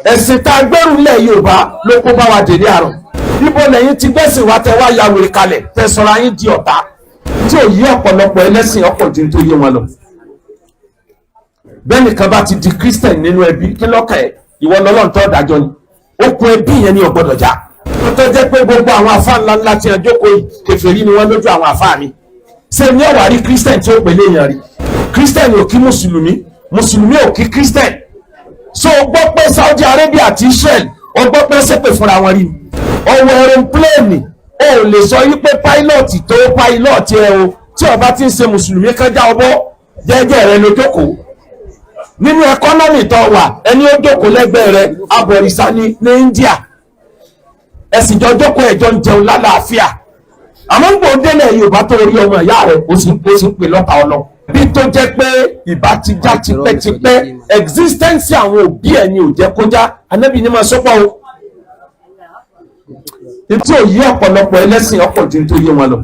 Ẹ̀sìn tá a gbẹ́rù lẹ̀ Yorùbá ló kó bá wa délé àrùn. Ibo lẹ́yìn ti gbẹ́sìn wa tẹ wá ya wèrè kalẹ̀, tẹ sọ̀rọ̀ ayé di ọ̀tá tí ò yí ọ̀pọ̀lọpọ̀ ẹlẹ́sìn ọ̀pọ̀ ju tó yé wọn lọ. Bẹ́ẹ̀ nìkan bá ti di Christian nínú ẹbí, kí lọ́kàn ẹ̀? Ìwọ lọ́lọ́run tó dájọ́ ni. Okùn ẹbí yẹn ni ò gbọ́dọ̀ já. Ó tó jẹ́ pé gbogbo àwọn àfa ńlá ńlá tí wọ́n jókòó yìí, kèfèrí ni wọ́n lójú àwọn àfa mi. Ṣé ní ọ̀wá rí Christian tí ó pèlè èèyàn rí? Christian ò kí mùsùlùmí, mùsùlùmí ò kí Christian. So o gbọ́ pé Saudi Arabia àti Israel, o gbọ́ pé ṣépè fúnra wọn rí? Ọwọ́ aeroplane, o ò lè sọ yí pé pilot tó pilot ẹ o, tí ó bá ti ń ṣe mùsùlùmí, kọjá ọbọ jẹ́jẹ́ rẹ ló jókòó. Nínú economy tó wà, ẹni ó jókòó lẹ́gbẹ̀ẹ́ rẹ, abọ̀rìṣà ní ní India. Ẹ̀sìn jọ jókòó, ẹ̀jọ́ ń jẹun lálàáfíà. Àmọ́ ń gbòó délẹ̀ Yorùbá tó rí ọmọ ìyá rẹ̀, ó sì ń pè lọ́ta ọlọ́ bí tó jẹ́ pé ìbá ti já tipẹ́tipẹ́. Existence àwọn òbí ẹ̀ ni ò jẹ́ kó já. Anábì ní máa sọ́pọ̀ o, tí ò yí ọ̀pọ̀lọpọ̀ ẹlẹ́sìn ọ̀pọ̀ ju tó yé wọn lọ.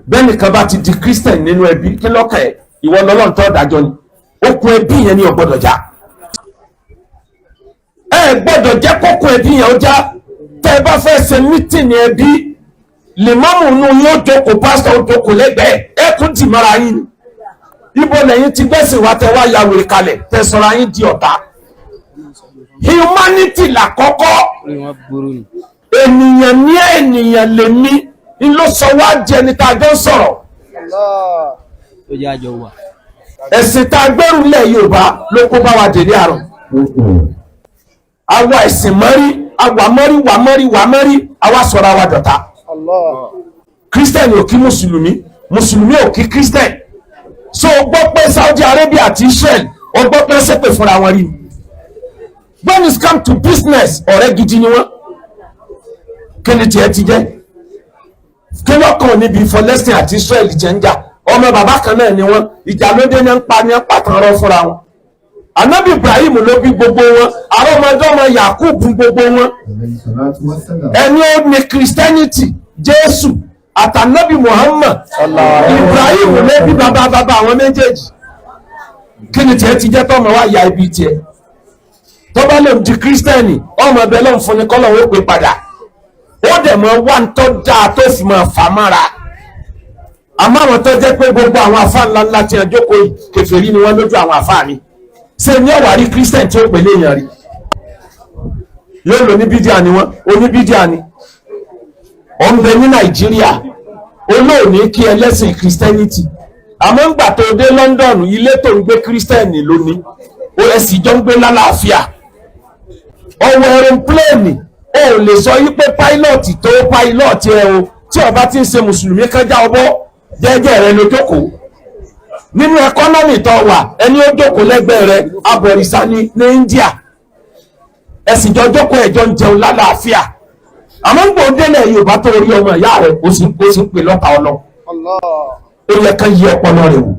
Bẹ́ẹ̀ nìkan bá ti di Christian nínú ẹbí, kí lọ́kàn ẹ̀? Ìwọ lọ́lọ́run tó dájọ́ ni. Okùn ẹbí yẹn ni ò gbọ́dọ̀ já. Ẹ gbọ́dọ̀ jẹ́ kókùn ẹbí yẹn ó já. Tẹ́ ẹ bá fẹ́ ṣe meeting ẹbí, lèmọ́mù inú yóò jókòó, pásítọ̀ ó jókòó lẹ́gbẹ̀ẹ́, ẹ kún dì mọ́ra yín ni. Ibo lẹ́yìn ti gbẹ́sìn wa tẹ wá ya wèrè kalẹ̀, tẹ sọ̀rọ̀ ayín di ọ̀tá? Humanity làkọ́kọ́. Orí wọn burú ni. Ènìyàn ní ènìyàn lèmi ń ló sọ wá di ẹni tá a jọ ń sọ̀rọ̀. Tó jẹ́ àjọ wà. Ẹ̀sìn tá a gbẹ́rù lẹ̀ Yorùbá ló kó bá wa délé àrùn. Àwa ẹ̀sìn mọ́rí, àwa mọ́rí, wà mọ́rí, wà mọ́rí, àwa sọ̀rọ̀ àwa dọ̀tá. Christian ò kí mùsùlùmí, mùsùlùmí ò kí Christian. So o gbọ́ pé Saudi Arabia àti Israel, o gbọ́ pé ṣépè fúnra wọn rí? When it come to business, ọ̀rẹ́ gidi ni wọ́n. Kí ni tiẹ̀ ti jẹ́? Kí lọ́kàn níbi Palestine àti Israel jẹ́ ń jà? Ọmọ bàbá kan náà ni wọ́n. Ìjà ló dé ní ń pa ní ń pàtàn rọ fúnra wọn. Anabi Ibrahim ló bí gbogbo wọn, àrọ́mọdọ́mọ Yakub gbogbo wọn. Ẹni ó ní Christianity, Jésù àtànábì Muhammad, Ibrahim ló bí bàbá bàbá àwọn méjèèjì. Kí ni tiẹ̀ ti jẹ́ tọ́mọ wá ya ibi tiẹ̀ tó bá lè di Christian? Ọmọ ẹbẹ lọ́n fún ni kọ́lọ̀ ó pè padà, ó dẹ̀ mọ wá ń tọ́ dáa tó fi mọ̀ fà mára. Àmọ́ àwọn tó jẹ́ pé gbogbo àwọn àfa ńlá ńlá tí wọ́n jókòó yìí, kèfèrí ni wọ́n lójú àwọn àfa mi. Ṣé ní ọ̀wá rí Christian tí ó pèlè èèyàn rí? Yóò lò ní bídíà ni wọ́n, oníbídíà ni. Ó ń bẹ ní Nàìjíríà, olóòní kí ẹlẹ́sìn Christianity. Àmọ́ ńgbà tó dé London, ilé tó ń gbé, Christian lónìí, ó ẹ̀sìn jọ ń gbé lálàáfíà. Ọwọ́ aeroplane, o ò lè sọ yí pé pilot tó pilot ẹ o, tí ó bá ti ń ṣe mùsùlùmí, kọjá ọbọ jẹ́jẹ́ rẹ ló jókòó. Nínú economy tó wà, ẹni ó jókòó lẹ́gbẹ̀ẹ́ rẹ, abọ̀rìṣà ní ní India. Ẹ̀sìn jọ jókòó, ẹ̀jọ́ ń jẹun lálàáfíà. Àmọ́ ń gbòó délẹ̀ Yorùbá tó rí ọmọ ìyá rẹ̀, ó sì ń pè lọ́ta ọlọ́. Ó yẹ ká yí ọpọlọ rẹ̀ wò.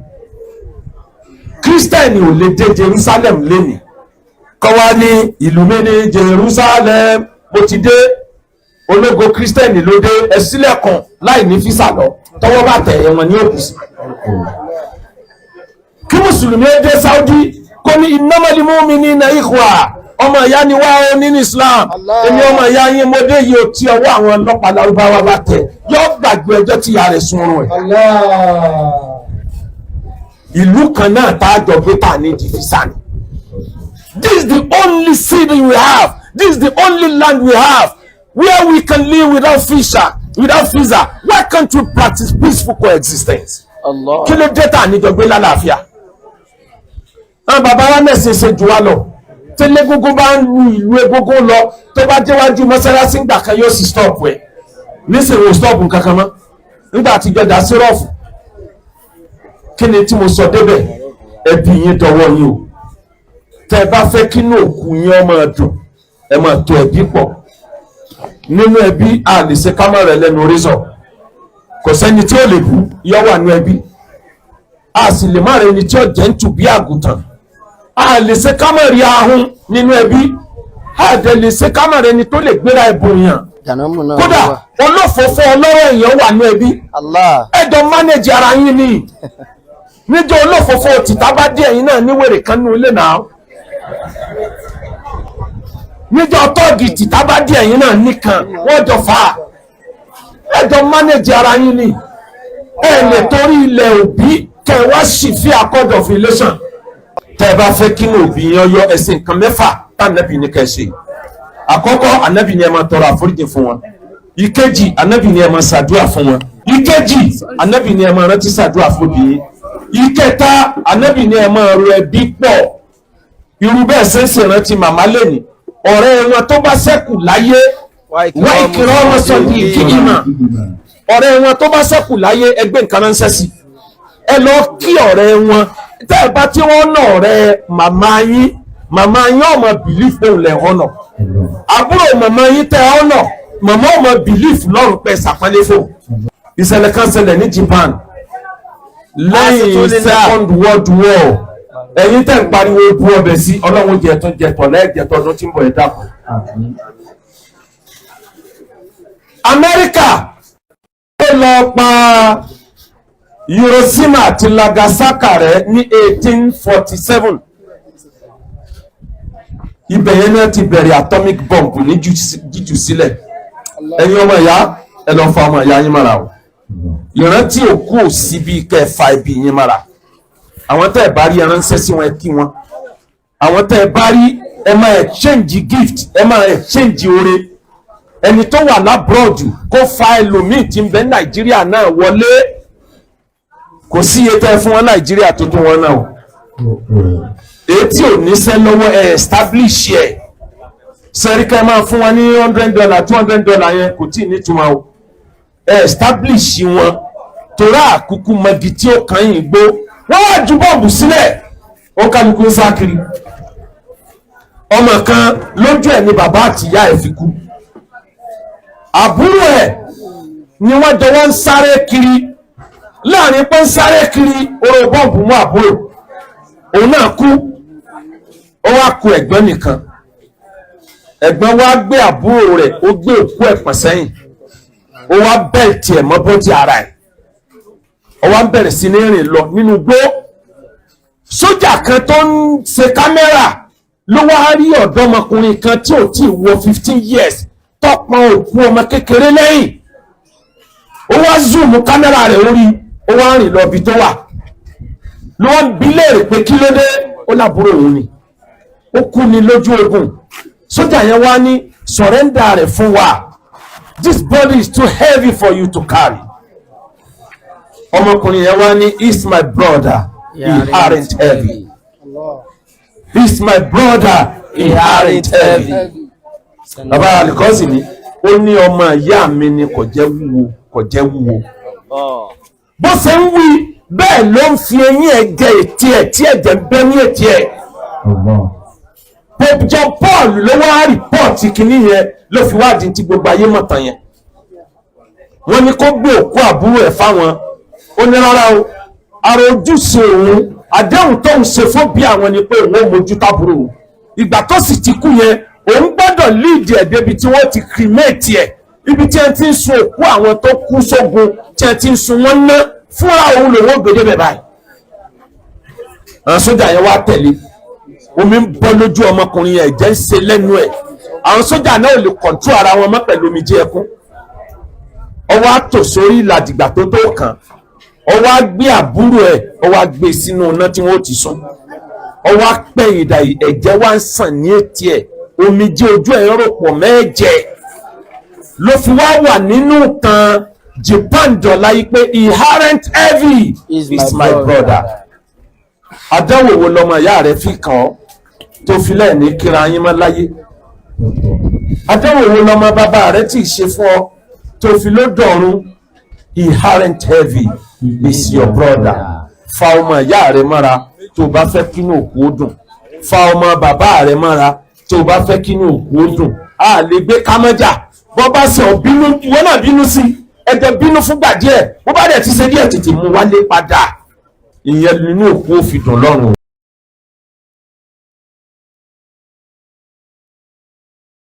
Christian ò lè dé Jerusalem lénìí kọ́ wá ní ìlú mi ní Jerusalem, mo ti dé, ológo Christian ló dé, ẹ sílẹ̀kùn láì ní visa lọ. Tọwọ́ bá tẹ̀, ẹ̀wọ̀n ní òkú sí. Kí mùsùlùmí ó dé Saudi, kó ní innamal mu'minina ikhwa, ọmọ ìyá ni wá ó nínú Islam, èmi ọmọ ìyá yín mo dé yìí o, tí ọwọ́ àwọn ọlọ́pàá lárúbáwá bá tẹ̀, yóò gbàgbé ẹjọ́ tí ìyá rẹ̀ sun oorun ẹ̀. Ìlú kan náà tá a jọ gbé tà ní di visa ni. This is the only city we have, this is the only land we have where we can live without visa, without visa. Why can't we practice peaceful coexistence? Allah. Kí ló dé tà níjọ gbé lálàáfíà? Àwọn bàbá wa mẹ̀sìn ṣe jù wá lọ. Tẹ́lẹ̀ gógó bá ń lu ìlú egógó lọ, tó bá déwájú mọ́sálásí ńgbà kan, yóò sì stop ẹ̀. Nísìnyí ò stop nǹkan kan mọ́ nígbà àtijọ́ dá sírọ́ọ̀fù. Kí ni tí mo sọ débẹ̀? Ẹbí yín dọwọ́ yín o. Tẹ́ ẹ bá fẹ́ kínú òkú yín ó máa dùn, ẹ máa tó ẹbí pọ̀. Nínú ẹbí, a lè ṣe kámọ́ rẹ̀ lẹ́nu orísọ̀. Kò sẹ́ni tí ó lè bú yọ wà nú ẹbí. A sì lè má rẹ ni tí ó jẹ́ ń tù bí àgùntàn. A lè ṣe kámọ́ rí ahun nínú ẹbí. A dẹ̀ lè ṣe kámọ́ rẹ ni tó lè gbéra ẹ̀bùn yàn. Jànámù náà Kódà wà. olófòófó ọlọ́rọ̀ èèyàn wà nú ẹbí. Allah. Ẹ jọ manage ara yín ni. Níjọ́ olófòófó tìta bá dé, ẹ̀yin náà níwèrè kan nínú ilé náà. Níjọ́ tọ́ọ̀gì tìta bá dé, ẹ̀yìn náà nìkan wọ́n jọ fà á. Ẹjọ́ manage ara yín ni. Ẹ lè torí ilẹ̀ òbí kẹ wá sì fi accord of relation. Tẹ́ ẹ bá fẹ́ kí ní òbí yẹn yọ, ẹ̀sìn nǹkan mẹ́fà tànàbì ní kẹ́ ṣe. Àkọ́kọ́, ànábì ni ẹ máa tọrọ àforíjì fún wọn. Ìkejì, ànábì ni ẹ máa ṣàdúrà fún wọn. Ìkejì, ànábì ni ẹ máa rántí ṣàdúrà fún obìnrin. Ìkẹta, ànábì ni ẹ máa ro ẹbí pọ̀. Irú bẹ́ẹ̀ ṣe ń ṣèrántí màmá lẹ́nìí, ọ̀rẹ́ wọn tó bá ṣẹ́kù láyé, wá ìkìrọ̀ ọmọ sọ di ìkìkìmà, ọ̀rẹ́ wọn tó bá ṣẹ́kù láyé, ẹgbẹ́ nǹkan ránṣẹ́ sí ẹ, lọ kí ọ̀rẹ́ wọn. Tẹ́ ẹ bá tí wọ́n ná ọ̀rẹ́ màmá yín, màmá yín ọmọ believe òun lẹ̀ ọ̀nà. Àbúrò màmá yín tẹ́ ọ̀nà, màmá ọmọ believe lọ́rùn pẹ́ sàpọ́nlé fún. Ìṣẹ̀lẹ̀ kan ṣẹlẹ̀ ní Japan lẹ́yìn Second World War. Ẹ̀yin tẹ́ ń pariwo bu ọbẹ̀ sí, Ọlọ́run jẹ tó jẹ tọ̀ lẹ́ẹ̀jẹ̀ tọdún tí ń bọ̀, ẹ̀ dàpọ̀. Amẹ́ríkà ó lọ pa Hiroshima àti Nagasaki rẹ̀ ní 1847. Ibẹ̀ yẹn náà ti bẹ̀rẹ̀ atomic bomb ní jíjù sílẹ̀. Ẹ̀yin ọmọ ìyá, ẹ lọ fa ọmọ ìyá yín mọ́ra o. Ìrántí òkú ò sí bí kẹfà ibi yín mọ́ra. Àwọn tẹ́ ẹ bá rí, ẹ ránṣẹ́ sí wọn, ẹ kí wọn. Àwọn tẹ́ ẹ bá rí, ẹ máa exchange gift, ẹ máa exchange oore. Ẹni tó wà l'abroad kó fa ẹlòmíì tí ń bẹ Nàìjíríà náà wọlé. Kò sí iye tẹ́ ẹ fún wọn Nàìjíríà tó tó wọn náà o. Èyí tí ò níṣẹ́ lọ́wọ́, ẹ establish ẹ̀. Sẹ́ríkà máa fún wọn ní $100, $200 yẹn kò tí ì nítumọ̀ o. Ẹ establish wọn, torí àkúkú mọ̀gì tí ó kàn yín gbó. Wọ́n wá ju bọ́ọ̀bù sílẹ̀, ó kálukú ń sá kiri. Ọmọ kan lójú ẹ̀ ní bàbá àtìyá ẹ̀ fi kú. Àbúrò ẹ̀ ni wọ́n jọ wọ́n ń sáré kiri. Láàrin pé ń sáré kiri, oró bọ́ǹbù mú àbúrò, òun náà kú. Ó wá kú ẹ̀gbọ́n nìkan. Ẹ̀gbọ́n wá gbé àbúrò rẹ̀, ó gbé òkú ẹ̀ pọ̀n sẹ́yìn, ó wá belt ẹ̀ mọ́ body ara ẹ̀, ó wá bẹ̀rẹ̀ sí ní rìn lọ nínú igbó. Sójà kan tó ń ṣe kámẹ́rà ló wá rí ọ̀dọ́mọkùnrin kan tí ò tí ì wọ 15 years tọpọn òkú ọmọ kékeré lẹ́yìn. Ó wá zoom kámẹ́rà rẹ̀ orí, ó wá rìn lọ ibi tó wà, ló wá bi léèrè pé kí ló dé. Ó lábúrò òun ni, ó kú ni lójú ogun. Sójà yẹn wá ní, "Surrender rẹ̀ fún wa. This body is too heavy for you to carry." Ọmọkùnrin yẹn wá ní, "He's my brother, he aren't heavy. He's my brother, he aren't heavy." Bàbá alikọ́sì ni ó ní ọmọ ìyá mi ni, kò jẹ́ wúwo, kò jẹ́ wúwo. Bó ṣe ń wí bẹ́ẹ̀ ló ń fi eyín ẹ̀ jẹ ètí ẹ̀, tí ẹ̀jẹ̀ ń bẹ́ ní ètí ẹ̀. Pope John Paul ló wá report kìíní yẹn, ló fi wádìí tí gbogbo ayé mọ̀ tán yẹn. Wọ́n ní kó gbé òkú àbúrò ẹ̀ fáwọn, ó ní rárá o, ara ojúṣe òun, àdéhùn tóun ṣe fún bí àwọn ni pé òun ò mójú tábúrò òun. Ìgbà tó sì ti kú yẹn, òun gbọ́dọ̀ lead ẹ̀ débi tí wọ́n ti cremate ẹ̀, ibi tí ẹ ti ń sun òkú àwọn tó kú sógun, tí ẹ ti ń sun wọ́n ná. Fúnra òun lòun ò gbé débẹ̀ báyìí. Àwọn sójà yẹn wá tẹ̀lé. Omi ń bọ́ lójú ọmọkùnrin yẹn, ẹ̀jẹ̀ ń ṣe lẹ́nu ẹ̀. Àwọn sójà náà ò lè control ara wọn mọ́ pẹ̀lú omijé ẹkún. Ọwọ́ á tò sórí ìlàdìgbà tó tó kàn, ọwọ́ á gbé àbúrò ẹ̀, ọwọ́ á gbé sínú iná tí wọ́n ti sún. Ọwọ́ á pẹ̀yìn dà, ẹ̀jẹ̀ wá ń sàn ní etí ẹ̀, omijé ojú ẹ̀ ń rò pọ̀ mẹ́ẹ̀jẹ̀, ló fi wá wà nínú tan Japan dọ̀la yìí pé he aren't heavy, is is my my brother. Àdánwò wo lọmọ ìyá rẹ fi kàn ọ́ tó fi lẹ́ẹ̀ní kíra yín mọ́ láyé? Àdánwò wo lọmọ bàbá rẹ tí ì ṣe fún ọ tó fi ló dọ̀run? He aren't heavy, is your brother. Fa ọmọ ìyá rẹ mọ́ra tó bá fẹ́ kínú òkú ó dùn. Fa ọmọ bàbá rẹ mọ́ra tó bá fẹ́ kínú òkú ó dùn. A lè gbé kámọ́jà. Bọ́ bá sọ bínú, ìwọ náà bínú sí ẹjẹ, bínú fúngbà díẹ̀. Bó bá dẹ̀ ti ṣe díẹ̀, tètè mú wálé padà. Ìyẹn nínú òkú ó fi dùn lọ́rùn.